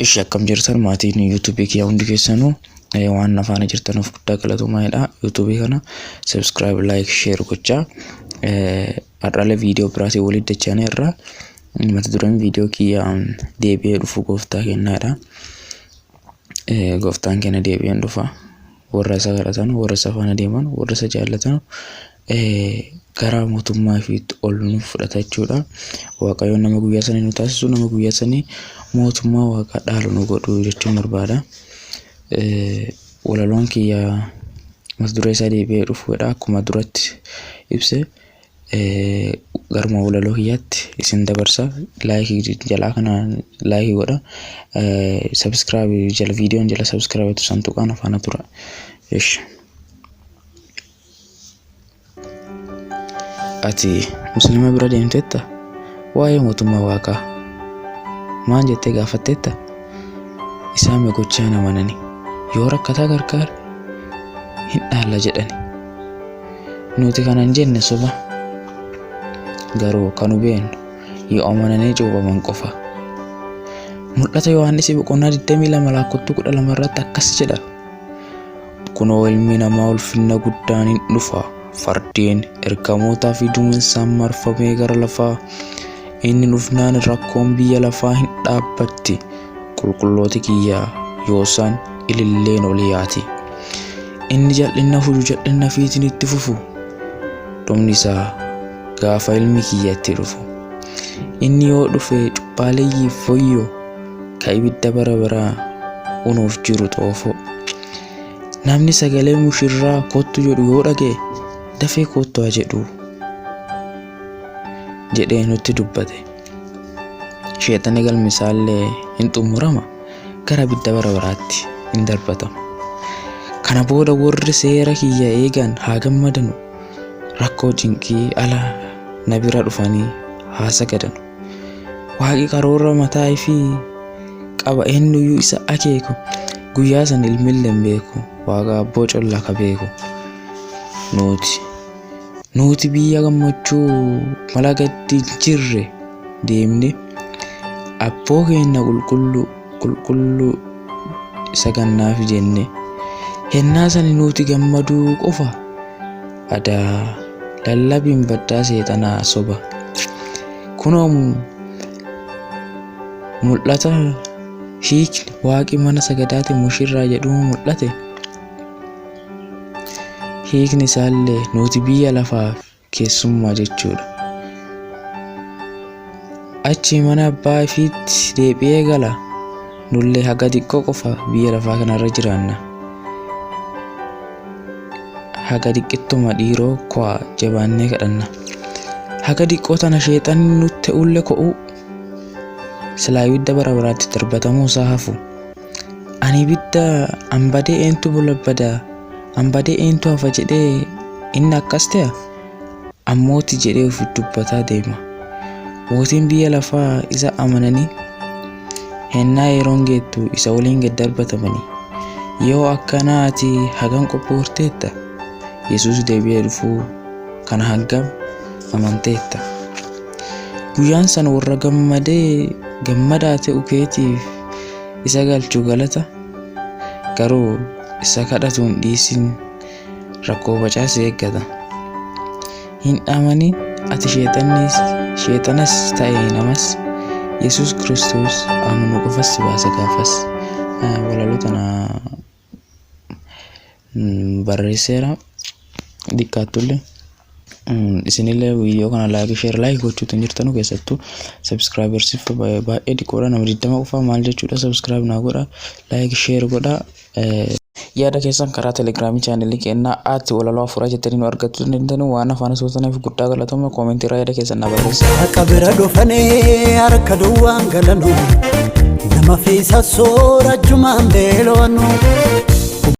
Ishi akkam jirtan maatiin yuutuubii kiyya hundi keessanuu waan na faana jirtanuuf guddaa galatoomaa jedha. Yuutuubii kana subscribe, like, share gochaa. Har'aalee viidiyoo biraatiin walitti dachaanii irra mata dureen viidiyoo kiyya deebi'ee dhufu gooftaa kennaadha. Gooftaan keenya deebi'ee dhufa. Warra isa kadhatan, warra isa faana deeman, warra isa jaallatan gara mootummaa ifiitti ol nu fudhata jechuudha. Waaqayyoon nama guyyaa sanii nu taasisu, nama guyyaa sanii mootummaa waaqaa dhaalu nu godhu jechuun barbaada. Walaloon kiyya mata duree isaa deebi'ee dhufuudha akkuma duratti ibse. Garuma walaloo kiyyaatti isin dabarsa. Laayikii jalaa kana laayikii godha. Sabiskiraabii jala viidiyoon jala sabiskiraabii san tuqaan afaana tura. Ishi. Ati muslima bira deemteetta? Waa'ee mootummaa waaqaa maan jettee gaafatteetta? Isaan mee gochaan amanani yoo rakkataa gargaare hin dhaalla jedhani. Nuti kana hin jenne soba garuu kan nu beennu yoo amananii cuuphaman qofa. Mul'ata Yohaannisi boqonnaa 22 lakkoofsa 12 irratti akkas jedha. Kunoo ilmi namaa ulfinna guddaan hin dhufa. Fardeen ergamootaa fi duumessaan marfamee gara lafaa. Inni dhufnaan rakkoon biyya lafaa hin dhaabbatti. Qulqullooti kiyya yoosaan ililleen ol yaati. Inni jal'inna fuju jal'inna fiitiin itti fufu. Dhumni isaa gaafa ilmi kiyya itti dhufu. Inni yoo dhufe cubbaaleyyiif wayyoo ka ibidda bara baraa unuuf jiru xoofoo. Namni sagalee mushirraa kottu jedhu yoo dhaga'e dafee kottu haa jedhu jedhee nutti dubbate. Sheexanni galmi isaallee hin xumurama gara ibidda bara baraatti hin darbatama. Kana booda warri seera kiyya eegan haa gammadanu. Rakkoo cinqii ala na bira dhufanii haa sagadanu. Waaqi karoora mataa ifii qaba eenyuyyuu isa akeeku. Guyyaa san ilmillee hin beeku. Waaqa abboo collaa ka beeku. Nuti nuti biyya gammachuu mala gaddi hin jirre deemne abboo keenya qulqulluu qulqulluu isa gannaaf jenne. Hennaa sani nuti gammaduu qofa adaa lallabiin baddaa seexanaa soba. Kunoo mul'ata hiikni waaqi mana sagadaati mushirraa jedhuu mul'ate. Hiikni isaallee nuti biyya lafaaf keessummaa jechuudha. Achi mana abbaa ifiitti deebi'ee gala. Nullee haga xiqqoo qofa biyya lafaa kanarra jiraanna. Haga xiqqittuma dhiiroo ko'a jabaannee kadhanna. Haga xiqqoo tana sheexanni nutti ulle ko'u silaa ibidda bara baraatti darbatamuu isaa hafu. Ani ibidda ambadee eentu bulabbada ambadee eentu hafa jedhee inni akkas ta'e ammooti jedhee ofi dubbataa deema. Mootiin biyya lafaa isa amananii hennaa yeroon geettu isa waliin gad darbatamanii. Yoo akkanaa ati hagam qophoofteetta? Yesuus deebi'ee dhufuu kana hangam amanteetta? Guyyaan san warra gammadee gammadaa ta'u keetiif isa galchu galata garuu isa kadhatu hin dhiisin rakkoo bacaas eeggata. Hin amanin ati sheexanas ta'e namas Yesuus Kiristoos amanuu qofas si baasa gaafas. Walaloo tana barreesseera xiqqaattullee. Isinillee viidiyoo kana like share like gochuutu hin jirtanu keessattuu subscribersiif baay'ee xiqqoodha nama 20 qofaa maal jechuudha subscribe naa godha like share godha. Yaada keessan karaa telegiraamii chaanelii keenyaa ati walaloo afuuraa jettanii nu argachuu dandeettanu waan afaan sootaniif guddaa galatooma koomentii irraa yaada keessan na barreessa. Harka bira dhufanii harka duwwaan galanu nama fi sassoora jumaan beelawanu.